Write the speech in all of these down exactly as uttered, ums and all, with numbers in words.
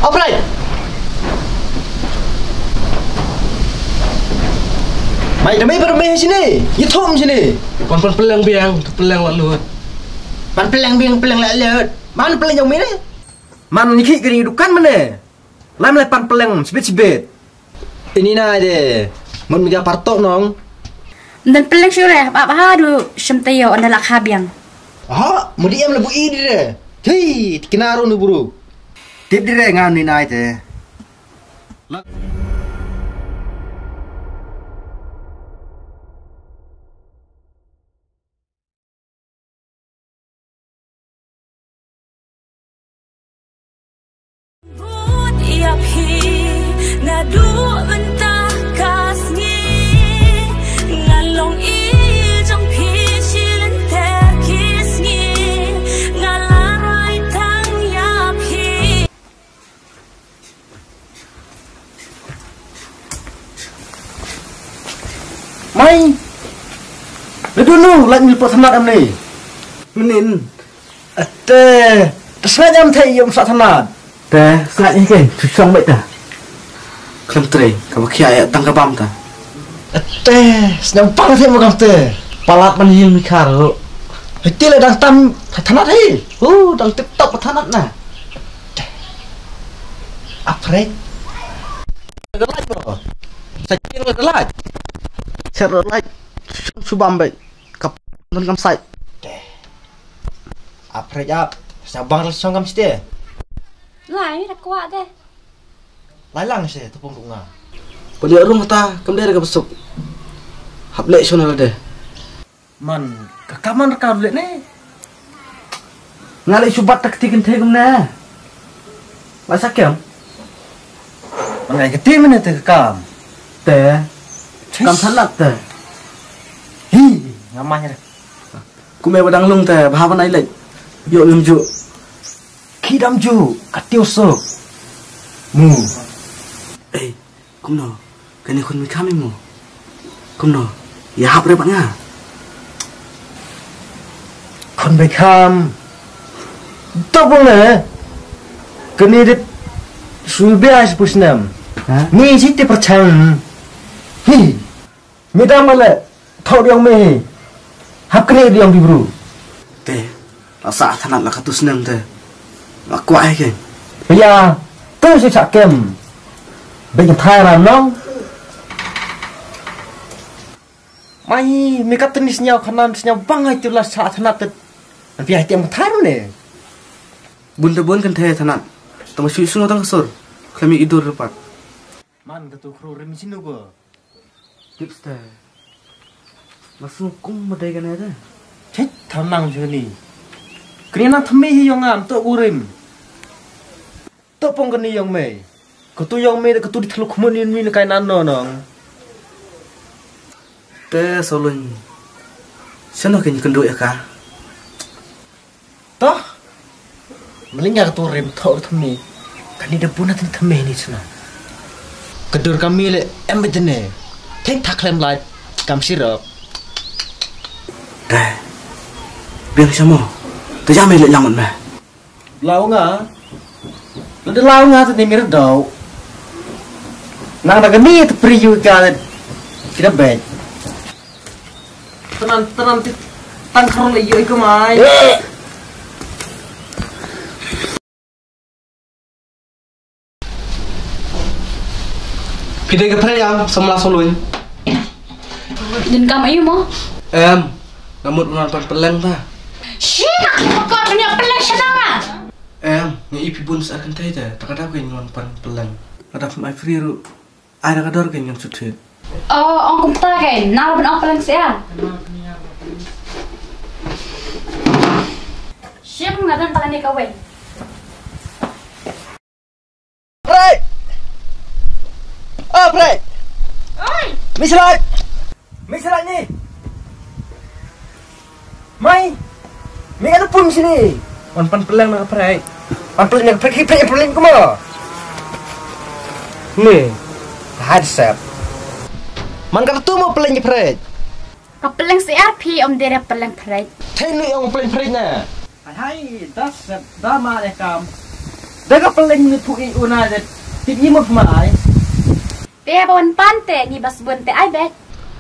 Alfred! Mai da mai bar mai sini. Ïa thom sini. Pan pan peleng biang, peleng la lut. Pan peleng biang, peleng la lut. Man peleng jong mai ne? Man ni ki kering dukan mane. Lam lai pan peleng sibit sibit. Ini na de. Mun mi ga partok nong. Dan peleng sure, ba ba du sem tayo anda la khabiang. Ha, mudi em la bu i de. Hei, tikina ro nu buru. Tip dire nga ni nai te. Bud ïa phi naduh mynta ka sngi, nga long i jong phi shi lynter ki sngi, nga la rai tang ïa phi. Mai. Naduh nu lait mil pat thanat am ni. Menin. Ate. Te sngaid am thei ïa um sah thanat. Te sngaid hi keiñ, shu shong beit ta. Khlem trei, kaba khia ïa tang ka bam ta. Ate, sngewbang thei mo kam te. Palat ban ïing mi khar ruh. Hei te le dang tam thanat hi. Hu, dang tip top thanat na. Afraid. Ka light bro. Sa kir ka light. Sa light. Shu bam beit. Kap nan kam sait. Afraid ap. Sa bang song kam site. Lai da kwah de. Lai lang se tepung nga. Pali rung ta kam de ka besuk. Hap leh shona de. Man, ka kam man ka leh ne. Nga leh shubat tak tikin thegum ne. Lai sakem. Man ngai keti mene te ka kam. Te. Kam sanat te. Hi, ngamai re. Kume badang lung te, baha banai leh. Yo lum ju. Ki dam ju, ka tiu sok. Mu. Eh, kumno? Kane khun mi kham mo? Kumno? Ïa hap re pat nga. Khun mi kham. To bung ne. Kane dit sui bia sipus nam. Ha? Ni si te perchang. Hi. Mi dang ma le, thok diong me hi. Hap kene diong bi bru. Te, la sa thanat la ka tu snem te. La kwah hi ke. Ya, tu si sa kem. Bek thai ram nong. Mai, mi kat ni sniaw khanan sniaw bang hai tu la sa thanat te. An pi hai tiam thai ram ne. Bun te bun kan thai thanat. Tama sui sung tang sur. Khlem idur repat. Man ka tu khru rim sinu ko. Tips te. Masuk kum madai kane te. Chet thanang jani. Kani nang thame hi yong am to urim. To pong kani yong me. Katu yong me katu di thluk khmun yin mi na kai nan no nong. Te solun. Sano kini kendu ya ka. Toh. Maling ya katu rim tho thame. Kani da buna tin thame ni sna. Kedur kami le em bejene. Thik thak lem lai. Kam sirok. Dai. Biang samo. Te jam le lang me. Lau nga. Lada lau nga te ni mir dau. Nang da kani te priyu ka. Kira bej. Tenan tenan ti tang kharol iyo iko mai. Phi dei ka phrei ïa samla soloi. Din kam ayu mo? Em, nga mut ban pan peleng ta. Shi nak ki pakot punya peleng sha nga. Em, nga i phi bun sa kan tai ta. Ta ka dap ka ngan pan peleng. Ka dap mai free ru. Ai da ka dor ka ngan sut sut. Oh, ong kumta ka. Nar ban ong peleng sia. Shim nga dan peleng ni ka wei. Phrei! Oh, Phrei! Oi! Misalai! Misalai ni! Mai! Mi ka pun sini! Wan pan peleng na Phrei. Pan peleng na Phrei, Phrei, peleng kuma? Ni. Hai sep. Man ka tu mo peleng ni Phrei. Ka peleng siar phi om dere peleng Phrei. Thei nu ong peleng Phrei na. Hai, hai, das sep, da ma de kam. Da ka pyllein ne phu i una de. Tip i mut ma ai. Te ba wan pan te ni bas bun te ai bek.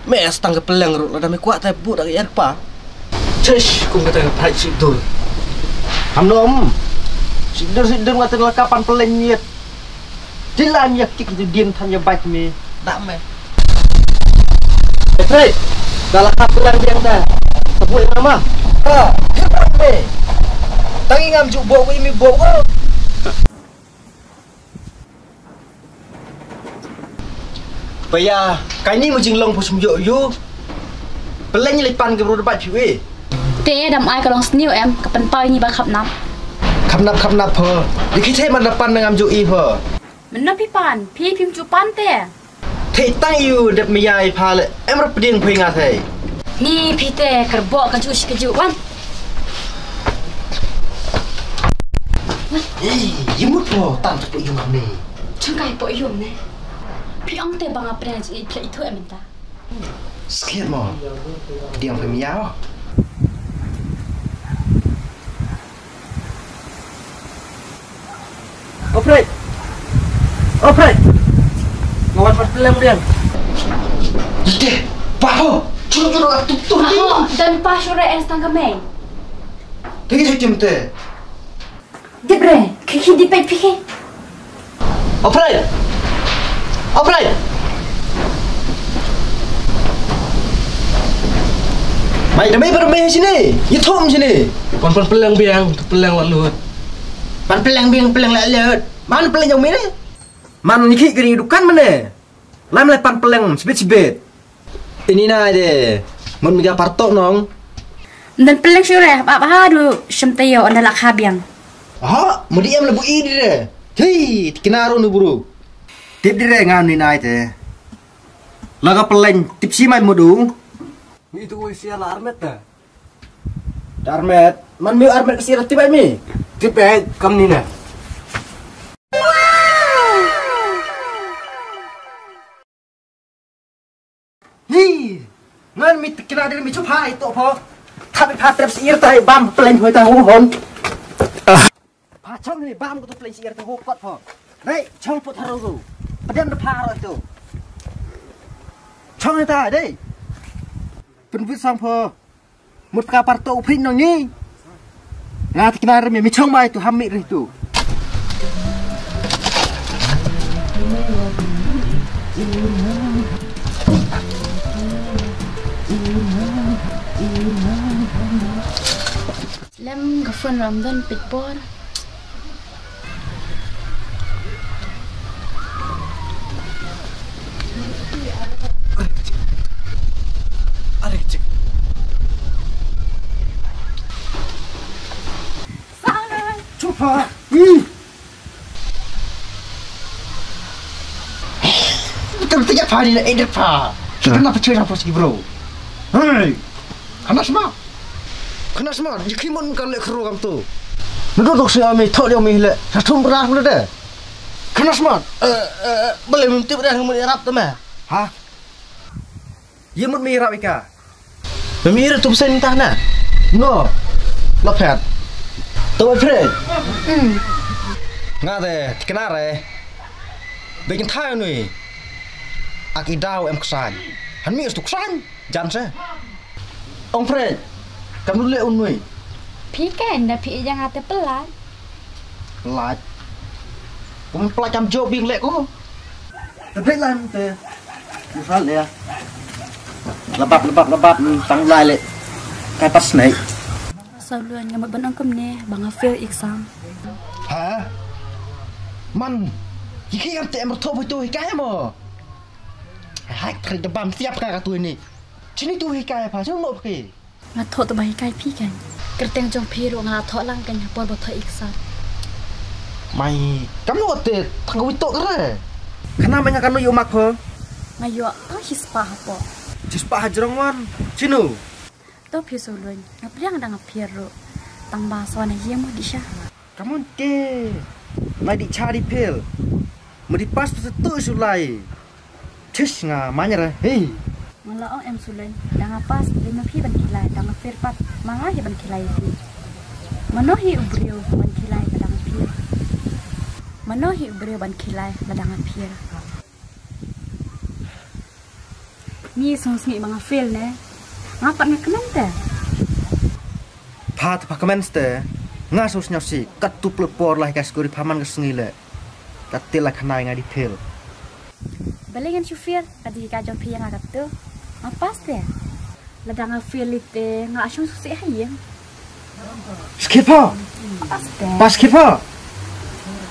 Me es tang ka pylleng ruh lada me kwah te bu da ka er pa. Chesh kum kata ka phai si dur. Ham nom. Si dur si dur ngata la ka pan pylleng nyet. Dilan ya kik tu din than ya bak me. Dak me. Efrei. Dalam hap tulang dia dah. Sebut nama? Ha, dia me. Tangi ngam juk bok mi bok. Paya, kani mu jinglong phu sum yu yu. Peleng le pan ke bro debat piwe. Te dam ai ka long sniu em, ka pen pau ni ba khap nap. Khap nap khap nap pho. Dikhi te man depan ngam ju i pho. Menno phi pan, phi phim ju pan te. Te tang yu dep miyai pha le em rap ding phi nga thei. Ni phi te kerbok ka ju shi ka ju wan. Ei, yimut mo tan tu yum ne. Chang kai po yum ne. Phi ong te bang apre ji phle itu em ta. Skhet mo. Diang phi miyau. Opre. Opre. Ngawat pas pelem dia. Ite, paho. Chulu chulu ak tuk tuk. Paho, dan pa sure es tang kemeng. Tegi chuk tim te. Debre, kiki di pek pike. Opre. Opre. Mai demi bermeh sini. Ye thom sini. Pan pan peleng biang, peleng la lut. Pan peleng biang, peleng la lut. Man peleng jong mine. Man niki kiri dukan mane. Lam le pan peleng sibit sibit. Ini na de. Mun miga partok nong. Dan peleng sure, ba ba du shem tayo anda la khabiang. Ha, mudi em le bu i de. Hei, tikina ro nu buru. Tip dire ngan ni nai te. Laga peleng tip si mai mudu. Ni tu sia la armet ta. Armet, man mi armet ke sira tibai mi. Tibai kam ni na. Ni, ngan mi tikina diri mi chup hai to pho. Tapi pha trep sir tai bam peleng hoi ta hu hon. Pha chong ni bam ko tu peleng sir ta hu kot pho. Rei, chong pho tharo tu. Pedem da pha ro tu. Chong ni ta dei. Pun bit sang pho. Mut ka par to u phin nong ni. Nga ti kna re mi chong mai tu ham mi re tu. Lem ka phone ram don pit bor. Chupa. Hmm. Betul betul ya pa ni na edit pa. Kita nak percaya apa sih bro? Hei. Kanas ma. Kanas ma, jikimon kan le kru kam tu. Nuduk dok si ami thok dia mi le. Satu berah le deh. Kanas ma. Eh, eh, boleh minta berah yang mau rap tu mah. Ha? Ye mut mi rap ika. Mami ira tu pesen tah na. No. Lapet. Tu my friend. Nga de tikna re. Begin thai nui. Ak idau em ksan. Han mi tu ksan. Jan se. Ong friend. Kam le un nui. Phi ken da phi jang ate pelai. Lait. Kum pla cham jo bing le ko. Te bek lan te. Misal ya. Lebap lebap lebap tang lai le. Kai pas nei. Sa luan nga mut ban ong kumne ba nga fail exam. Ha? Man. Ki ki am te em tho bu tu hikai mo. Hai tri de bam siap ka tu ni. Chini tu hikai pa chong mo ki. Nga thoh tu ba hikai phi kan. Kyrteng jong phi ruh nga la thoh lang kan ha por ba thoh exam. Mai kam no te thang wi to kre. Khana mai nga kan no yu mak pho. Nga yu tang hi spah ha po. Hi spah ha jrong wan. Chinu. To phi so lun. Nga pliang dang phi ruh. Tang ba so na yem di sha. Kamun ke. Mai di chari phil. Mudi pas tu tu sulai. Chis nga manyara hei. Nga la ong em sulai. Dang pas di ma phi ban kilai dang fir pat. Ma nga hi ban kilai phi. Mano hi u briew ban kilai ka dang phi. Mano hi u briew ban khilai lada nga pher? Ngi sngewsih ba nga fail ne? Nga pat nga kmen te. Pha te pha kmen te. Nga sngewsih katto phlot por lai ka skuri pha man ka sngi le. Ka te la khana nga di fail. Balei ngan shu fail? Ka dei ka jong phi ïa nga katto. Nga pass te. Lada nga fail te nga shong suk sih ha ïing. Skipper. Pass te. Pass skipper.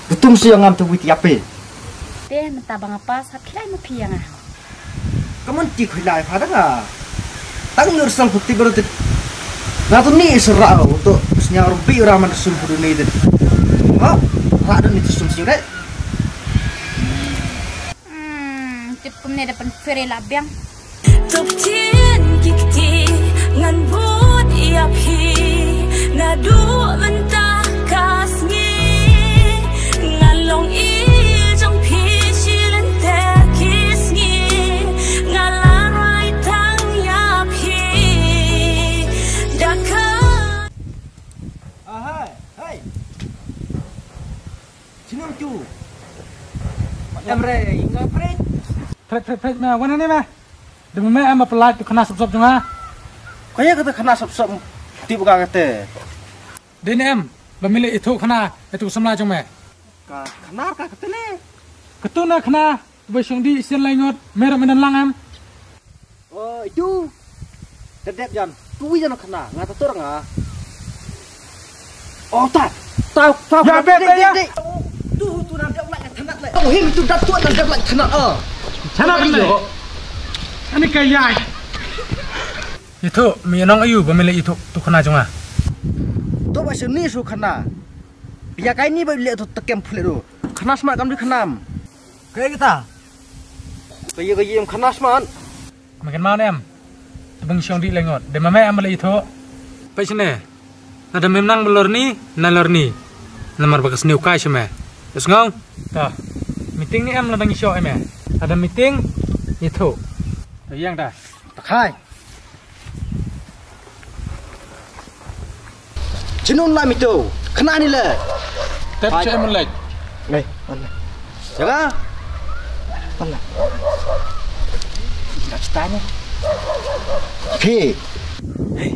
Betum si ngam tu wit yape. Te mynta ba nga pass hap khilai ma phi ïa nga. Kamun ti khilai pha da nga. Tang nur sang putih baru ti. Nga tu ni isra tu snya rubi raman sum pudu ni dit. Ha? Ra dun ni sum sing dai. Hmm, tip kumne da pynpher ïa la biang. Top ten ki kti ngan bud ïa phi, naduh mynta ka sngi. Nga long i jong phi shi lynter ki sngi. Nga la rai tang ïa phi. Da ka Ahai, hai. Chinam tu. Em re, inga pret. Pret, pret, pret, me, wan ne me. Dei me em ba pynlait tu khana sop sop jong nga. Kaya kata khana sop sop ti buka kata. Dei ne em ba me leh ithuh khana itu samla jong me. Ka khana ka kata ne. Katu na khana ba shong di isen lai ngot me ram me don lang em. Oh, itu. Dedep jan. Tu wi jan khana, nga tatur nga. Oh, ta. Ta, ta. Ya, be, be, ya. Tu, tu nan dep lai thanat lai. Oh, him tu dat tu nan dep lai thanat. Oh. Thanat lai. Ani ka yai. Itu, mi nong ayu ba me leh itu tu khana jong nga. Tu ba sini su khana. Bia kai ni ba leh tu tekem phle tu. Khana smat kam di khanam. Kai kita. Kai kai em khana smat. Makan mau nem. Tebeng shong di lengot. Dei ma me am ba leh ithuh. Peit shane. Lada mem nang ba lor ni, na lor ni. Namar ba ka sniew kai sha me. Ys ngong. Ta. Meeting ni em lada ngi shoh em. Lada meeting ithuh. Ta ïeng ta. Ta khai. Chinun la mitu. Khana ni le. Tep che mun lek. Ngai, mana? Jaga. Mana? Ina cita ni. Phi. Hei.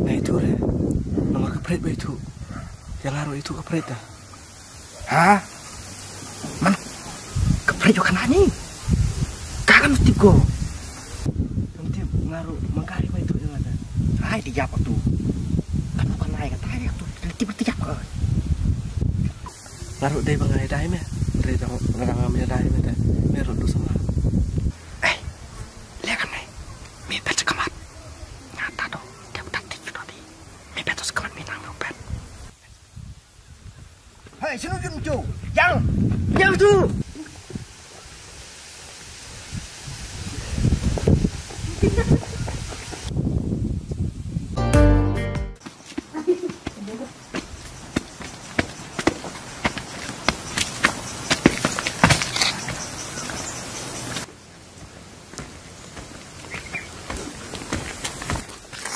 Ngai tu re. Nomor ka pret ba itu. Yang aru itu ka pret dah. Ha? Man ka pret ïa khana ni. Ka kan tip ko. Kan tip ngaru mangkari mai tu dengan. Hai di jap tu. Kan bukan naik kata ya tu. Tip tip jap ko. Ngaru dei bangai dai me. Dei dang ngarang me dai me dai. Me ru du sama. Eh. Lekan mai. Me pet kamat. Ngata do. Dia tak tip tu di. Me pet tu kamat me nang ru pet. Hei, sino jun tu? Yang, yang tu.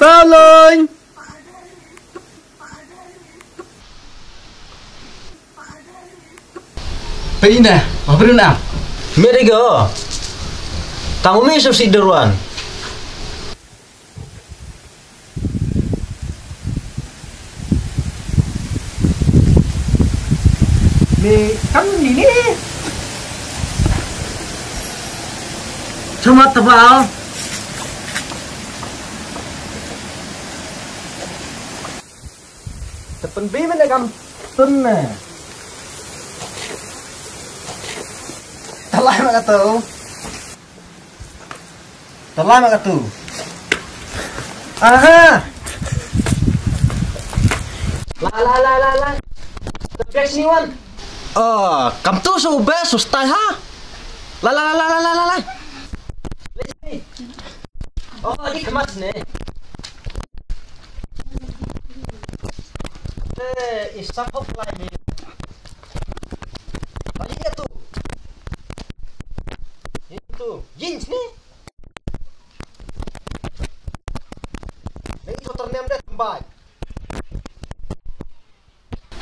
Salon. Pei ne, ma brun am. Me de go. Tang umi sub si derwan. Me kam ni ni. Chama tabal. Te pynbei mynne kam tun ne. Te lai ma katu. Te lai ma katu. Aha. La la la la la. Te best ni wan. Oh, kam tu su best su style ha. La la la la la la la. Oh, di kemas ne. Eh, isap hok lai ni. Bagi dia tu. Ini tu. Jeans ni. Ni tu ternem dah tempat.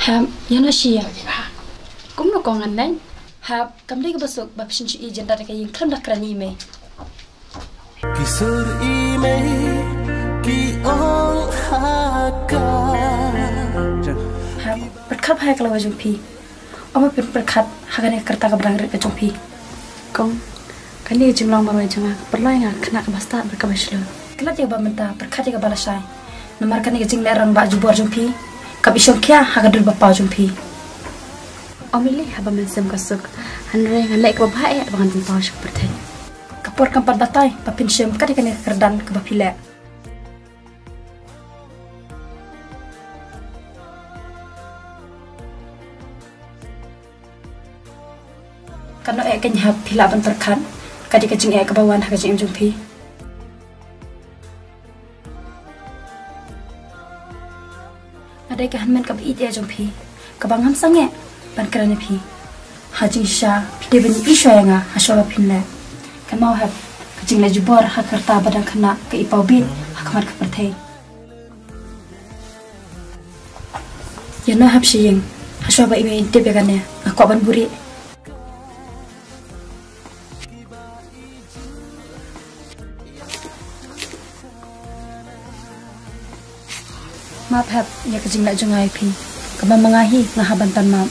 Hem, ïa na shi ïa. Kumno Kong ngan leh. Hap, kam dei kaba suk ba phi shu ïohi jingdar ka ïing khlem da kren ïa i mei. Ki sur i mei ki ong ha ka. Hap, pyrkhat ha ka law jong phi. Ym pynpyrkhat ha kane ka rta kaba dang rit ka jong phi. Kong, kane ka jinglong marwei jong nga ka pynlong ïa nga ka khynnah kaba stad bad kaba shlur. Klet ïa kaba mynta, pyrkhat ïa kaba lashai. Namar kane ka jingleh rangbah jubor jong phi kam i shongkhia ha ka dur ba paw jong phi. Ym lei haba mynsiem ka suk, hynrei ngan leh kaba bha eh ba ngan pynpaw sha ka pyrthei. Ka por kam pat batai ba phin shim kat ïa kane ka kyrdan kaba phi leh. Kano eh kein hap phi lah ban pyrkhat kat ïa ka jingeh kaba wan ha ka jingim jong phi. Nga dei ka hynmen kaba ïeit jong phi, kaba ngam sangeh ban kren ïa phi. Ha jingshisha phi dei ban ïohi shuwa ïa nga ha shuwa ba phin leh. Kynmaw hep, ka jingleh jubor ha ka rta ba dang khynnah ka i paw beit ha khmat ka pyrthei. Ïa noh hep sha ïing, ha shuwa ba i mei in tip ïa kane, nga kwah ban buhrieh. Map hep ïa ka jingleh jong nga ïa phi. Kaba ma nga hi nga hap ban pan map.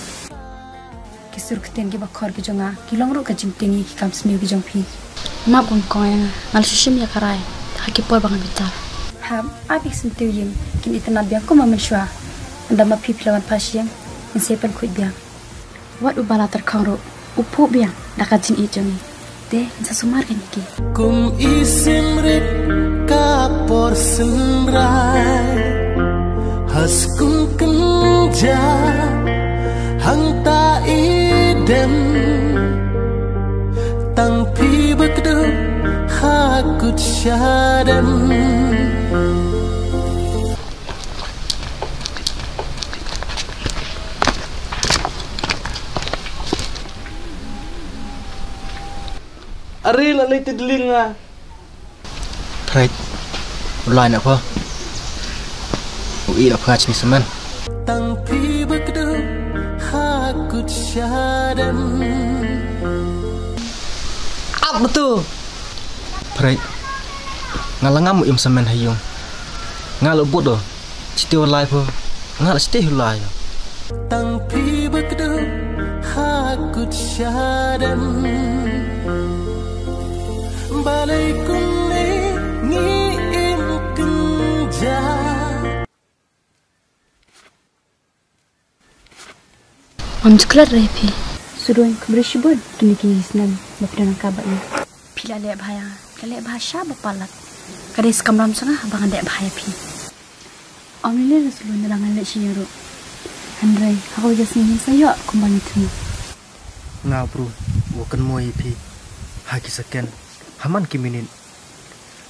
Ki sur ktien kiba khor ki jong nga ki long ruh ka jingtieng ïa ki kam sniew ki jong phi. Map kong kong ïa nga, nga la shu shim ïa ka rai ha ki por ba nga bitar. Hep, ai phi syntiew ïing, kin itynnad biang kumba mynshuwa. Ynda ma phi phi la wan phai sha ïing, ngin sa ïa pynkhuid biang. Wat u ba la tyrkhong ruh u phuh biang da ka jingïeit jong ngi. Te ngin sa sumar kane ki. Kum i symrit ka por synrai, ha skum kynja hangta i dem, tang phi ba kdup ha kut shadem. Are la leit te dling nga. Phrek. U lai na pha. U i la pha chni semen. Tang phi ba kdup ha kut shadem. Ap betul. Phrek. Nga la ngam u im semen ha ïung. Nga la bud do. Chiti u lai pha. Nga la chiti u lai. Tang phi ba kdup ha kut shadem. Balei kumne ngi im kynja. Ngam ju klet re phi. Sudoi kham re shibun kine ki snem ba phi don ka ba ïa. Phi la leh bha ïa nga, phi la leh bha sha ba palat. Ka dei skam ram sha nga ba ngan leh bha ïa phi. Ym lei lei la Sudoi, nda la ngan leh shi ïa ruh. Hynrei ha ka wei ka sngi ngin sa ïoh kumba ngi thmu. Nga u briew u kynmaw ïa phi ha ki second, ha man ki minit.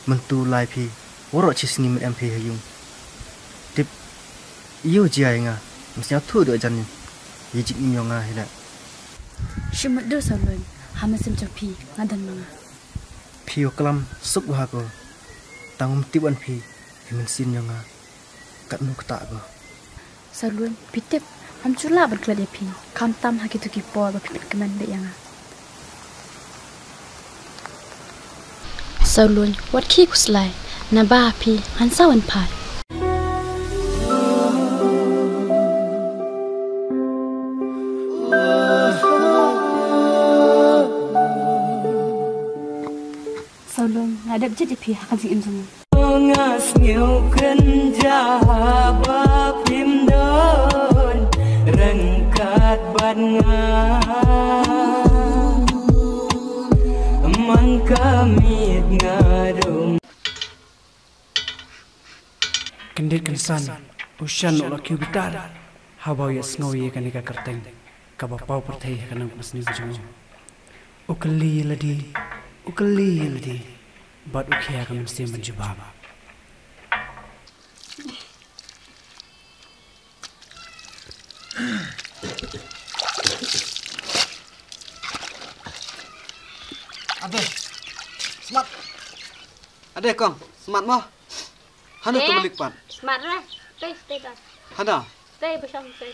Mynta lai phi, waroh chi sngi mem phi ha ïung. Tip ïa u jia ïa nga, ym sngewthuh ïa u jan ïa jingim ïa nga hi leh. Shu mutdur Sawlun, ha mynsiem jong phi nga don ma nga. Phi u klam suk bha ko, tang ym tip wan phi hi mynsiem ïa nga. Katno kata ko. Sawlun, phi tip, ngam ju lah ban klet ïa phi, khamtam ha kito ki por ba phi pynkmen beit ïa nga. Sawlun, wat khie khuslai, naba phi ngan sa wan phai. Sawlun, nga dep jied ïa phi ha ka jingim jong nga. Nga sngew kynja ba phim don ryngkat bad nga. Man ka miet nga dum. Kyndit kynsan u Shan u la kiew bitar haba u ïohsngew ïa kane ka kyrteng kaba paw pyrthei ha ka nongbah sniew ka jong u. U kylli ïa lade, u kylli ïa lade, bad u khia ka mynsiem ban jubab. Ade, smat. Ade kong, smat mo. Hana tu balik pat. Smat re. Tei, tei ba. Hana. Tei ba shong tei.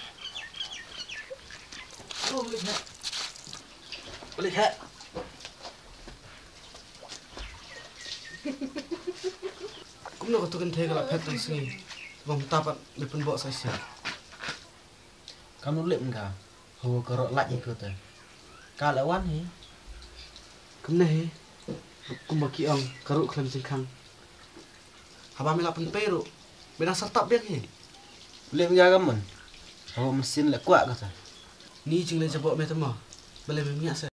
Kumno ka tu kan thei ka la phet tang sngi. Bang ta pat me pynbok sa sia. Kam nu lip nga. Ho ka ro laj iko te. Ka la wan hi. Kumne hi. Kumba ki ong ka ru khlem jingkhang. Haba me la pynpei ru. Me dang sartap biang hi. Lip nga ka mun. Ho machine la kwah ka te. Ni jingle jabok me te mo. Bale me miak se.